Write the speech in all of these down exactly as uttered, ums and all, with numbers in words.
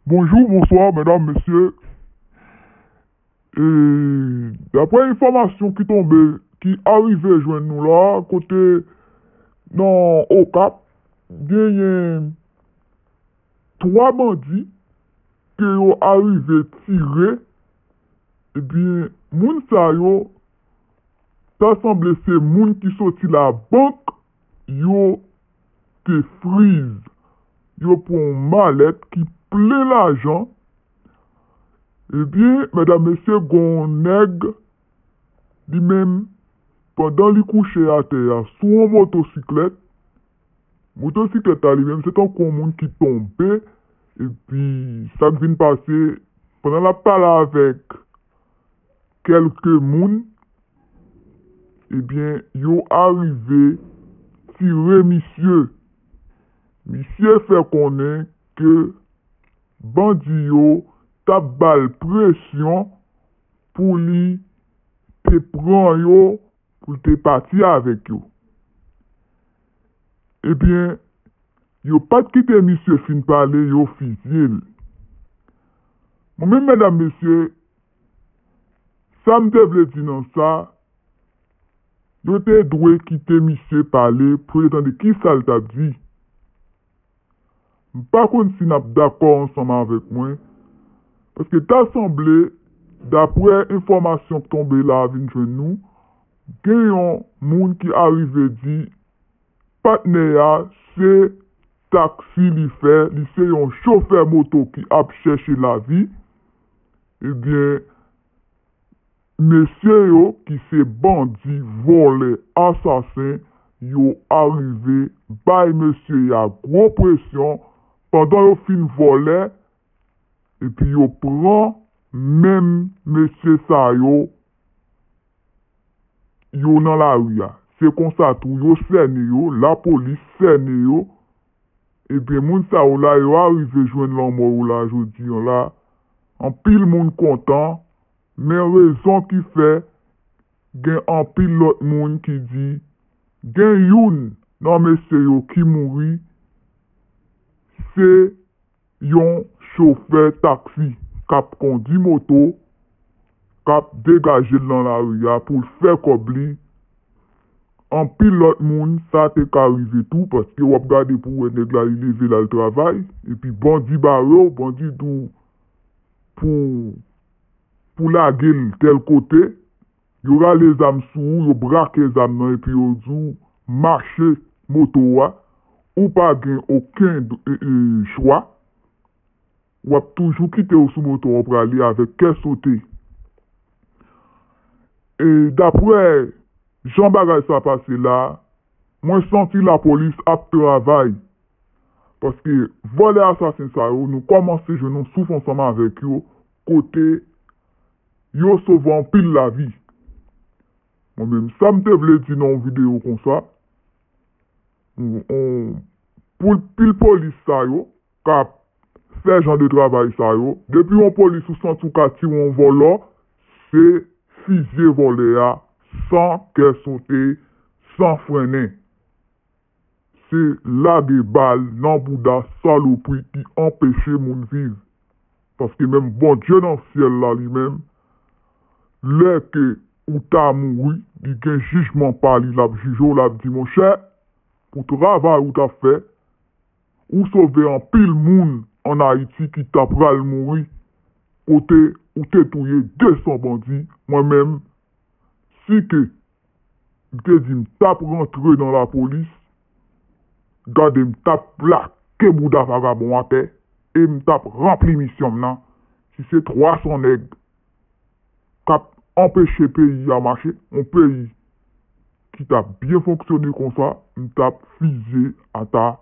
Bonjou, bonswa, medam, mesye. E, daprè enfòmasyon ki tonbe, ki arive jwenn nou la, kote nan Okap, genyen twa bandi ke yo arive tire, ebyen, moun sa yo, ta sanble se moun ki soti labank, yo te friz. Yo pran yon malèt ki plen lajan. Ebyen, medam, mesye, gon nèg, li menm, pandan li kouche atè a sou yon motosiklèt, motosiklèt la li menm, se tankou yon moun ki tonbe, epi sa k vin pase, pandan l ap pale avèk kèlke moun, ebyen, yo arive tire misye. Misye fè konnen ke bandi yo t ap ba l presyon pou li te pran yo, pou l te pati avèk yo. Ebyen, yo pa t kite misye fin pale, yo fizye l. Mwen menm, medam, mesye, sa m te vle di nan sa, yo te dwe kite misye pale pou yo te tande ki sa l t ap di. M pa konn si n ap dakò ansanm avèk mwen, paske ta sanble, daprè enfòmasyon k tonbe la vin jwenn nou, gen yon moun ki arive di patnè a se taksi li fè, li se yon chofè moto ki ap chèche lavi. Ebyen, mesye yo ki se bandi, vòlè, asasen, yo arive bay mesye a gwo presyon. Pandan yo fin vòlè, epi yo pran menm mesye sa yo, yo nan lari a. Se konsa tou, yo sène yo, lapolis sène yo. Ebyen, moun sa yo la, yo arive jwenn lanmò yo la, jodi an la. Anpil moun kontan, men rezon ki fè gen anpil lòt moun ki di, gen youn nan mesye yo ki mouri, se yon chofè taksi k ap kondi moto, k ap degaje l nan lari a pou l fè kòb li. Anpil lòt moun, sa te ka rive tou, paske w ap gade pou w wè nèg la, li leve l al travay, epi bandi bare w, bandi di w pou, pou lage l tèl kote, yo rale zam sou ou, yo brake zam nan, epi yo di w mache moto a, ou pa gen okenn, e, e, chwa, w ap toujou kite w sou moto a, w prale avèk kè sote. E daprè jan bagay sa pase la, mwen santi lapolis ap travay. Paske vòlè asasen sa yo, nou kòmanse jwenn yon souf ansanm avèk yo, kote yo sove anpil lavi. Mwen menm, sa m te vle di nan yon videyo konsa, on, on, pou pil polis sa yo, k ap fè jan de travay sa yo, depi yon polis ou santi w ka tire yon vòlò, se fizye vòlè a san kè sote, san frennen. Se lage bal nan bouda salopri ki anpeche moun viv. Paske menm Bondye nan syèl la li menm, lè ke ou ta mouri, li gen jijman pa li, l ap jije w, l ap di, monchè, pou travay ou t ap fè, ou sove anpil moun ann Ayiti ki ta pral mouri, kote ou te touye de san bandi, mwen menm, si ke m te di m t ap rantre nan lapolis, gade m t ap plake bouda vagabon atè, e m t ap ranpli misyon m nan, si se twa san nèg k ap anpeche peyi a mache, yon peyi ki t ap byen fonksyone konsa, m t ap fizye ata,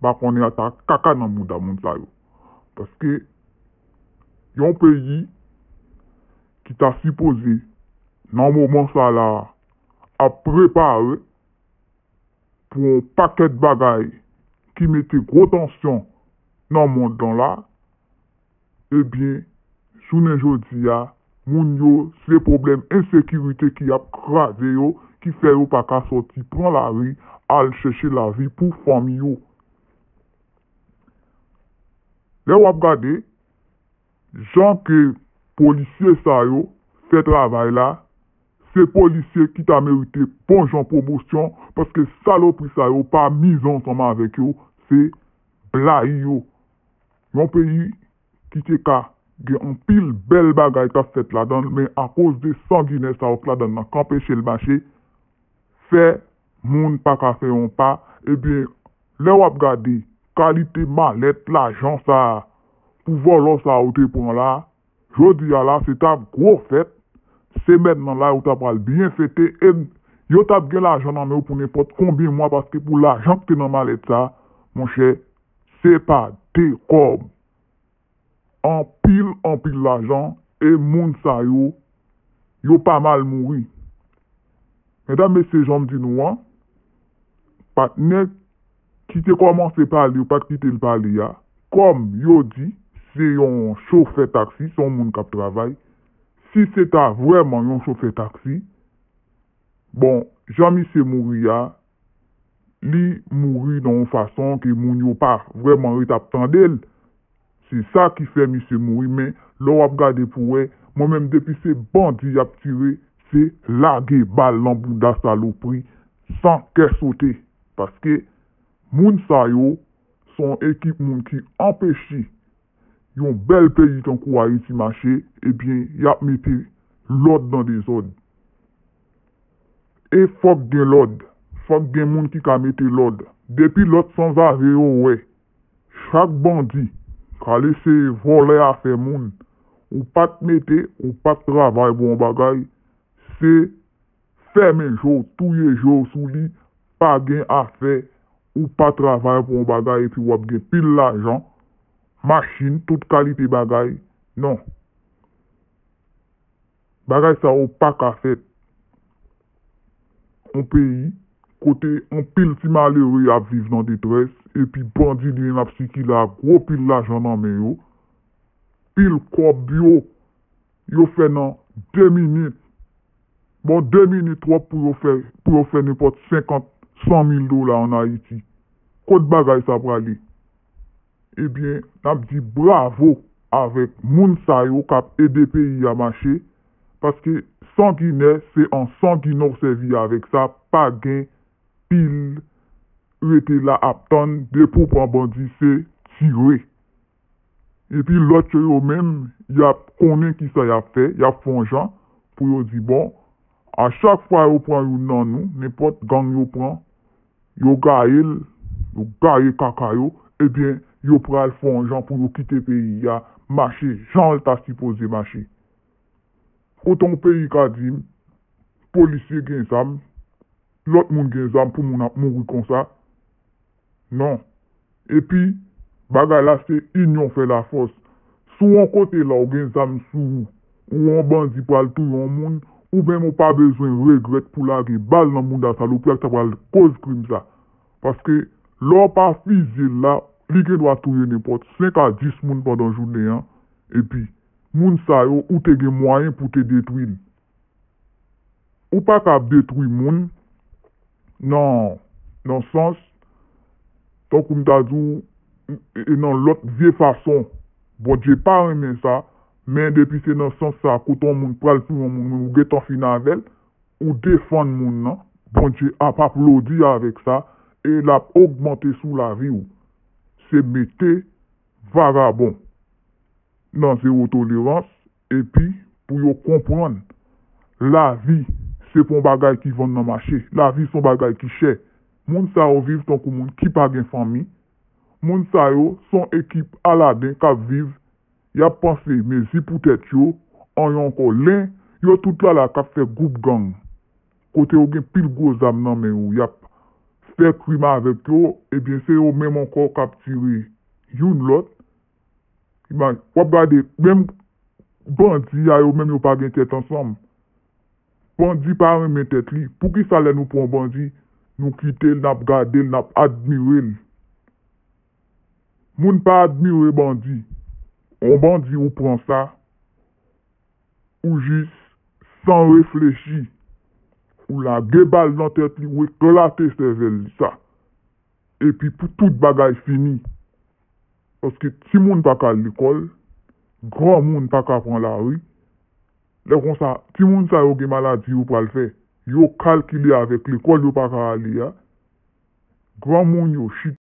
pa konnen ata kaka nan bouda moun sa yo. Paske yon peyi ki ta sipoze, nan moman sa la, ap prepare pou yon pakèt bagay ki mete gwo tansyon nan mond lan la, ebyen, jounen jodi a, moun yo, se pwoblèm ensekirite ki ap kraze yo, ki fè yo pa ka sòti pran lari, al chèche lavi pou fanmi yo. Lè w ap gade, jan ke polisye sa yo fè travay la, se polisye ki ta merite bon jan pwomosyon, paske salopri sa yo pa mize ansanm avèk yo, se blayi yo. Yon peyi ki te ka gen anpil bèl bagay k ap fèt ladan l, men akoz de sanginè sa yo k ladan l nan k anpeche l mache, fè moun pa ka fè yon pa, ebyen, lè w ap gade kalite malèt lajan sa a, pou vòlò sa a ou te pran la, jodi a la, se t ap gwo fèt, semèn nan la, yo ta pral byen fete, e yo t ap gen lajan nan men yo pou nenpòt konbyen mwa, paske pou lajan k te nan malèt sa a, monchè, se pa de kòb. Anpil, anpil lajan, e moun sa yo, yo pa mal mouri. Medam, mesye, jan m di nou an, patnè ki te kòmanse pale, yo pa t kite l pale a, kòm yo di, se yon chofè taksi, se yon moun k ap travay. Si se ta vrèman yon chofè taksi, bon, jan misye mouri a, li mouri nan yon fason ke moun yo pa vrèman ret ap tande l. Se sa ki fè misye mouri, men lè w ap gade pou wè, mwen menm depi se bandi y ap tire, se lage bal nan bouda salopri san kè sote. Paske moun sa yo se yon ekip moun ki anpeche yon bèl peyi tankou Ayiti mache, ebyen, y ap mete lòd nan dezòd. E fòk gen lòd, fòk gen moun ki ka mete lòd. Depi lòt sanzave yo wè, chak bandi k al eseye vòlè afè moun, ou pa t mete, ou pa t travay pou yon bagay, se fèmen je w, touye je w sou li, pa gen afè, ou pa travay pou yon bagay epi w ap gen pil lajan, machin, tout kalite bagay. Non. Bagay sa yo pa ka fèt. Yon peyi kote yon pil ti malere ap viv nan detrès, epi bandi li menm ap sikile ak gwo pil lajan nan men yo, pil kòb yo, yo fè nan de minit. Bon, de minit twòp pou yo fè, pou yo fè nenpòt senkant, san mil dola ann Ayiti. Kot bagay sa prale? Ebyen, n ap di bravo avèk moun sa yo k ap ede peyi a mache, paske sanginè, se an sanginè w sèvi avèk sa, pa gen pil rete la ap tann, depi w pran bandi, se tire. Epi lòt yo, yo menm, y ap konnen kisa y ap fè, y ap fè yon jan pou yo di, bon, a chak fwa yo pran youn nan nou, nenpòt gang yo pran, yo gaye l, yo gaye kaka yo, ebyen, yo pral fè yon jan pou yo kite peyi a mache jan l ta sipoze mache. Kote yon peyi ka di m, polisye gen zam, lòt moun gen zam pou moun ap mouri konsa? Non. Epi, bagay la se inyon fè lafòs. Si w yon kote la ou gen zam sou ou, ou yon bandi pral touye yon moun, ou menm ou pa bezwen regrèt pou lage bal nan bouda salopri a ki ta pral koz krim sa. Paske lè w pa fizye l la, li gen dwa touye nenpòt senk a dis moun pandan jounen an, epi moun sa yo ou te gen mwayen pou te detwi l. Ou pa ka ap detwi moun nan, nan sans, tankou m ta di w, e nan lòt vye fason. Bondye pa renmen sa, men depi se nan sans sa, kote yon moun pral touye yon moun, men ou gentan fin avè l, ou defann moun nan, Bondye ap aplodi avèk sa, e l ap ogmante sou lavi w. Se mete vagabon nan zewo tolerans, epi pou yo konprann lavi se pa yon bagay ki vann nan mache. Lavi se yon bagay ki chè. Moun sa yo viv tankou moun ki pa gen fanmi. Moun sa yo se yon ekip Aladen k ap viv, y ap panse mezi pou tèt yo, anyen ankò len, yo tout la la k ap fè gwoup gang. Kote yo gen pil gwo zam nan men yo, y ap fè krim avèk yo, ebyen se yo menm ankò k ap tire youn lòt. Imaj, w ap gade, menm bandi a yo menm yo pa gen tèt ansanm. Bandi pa renmen tèt li. Poukisa lè nou pran bandi, nou kite l, n ap gade l, n ap admire l? Moun pa admire bandi. Yon bandi ou pran sa, ou jis san reflechi, ou lage bal nan tèt li, ou eklate sèvèl li sa. Epi pou tout bagay fini. Paske timoun pa ka al lekòl, granmoun pa ka pran lari. Lè konsa, timoun sa yo gen maladi yo pral fè. Yo kalkile avèk lekòl yo pa ka ale a. Granmoun yo chita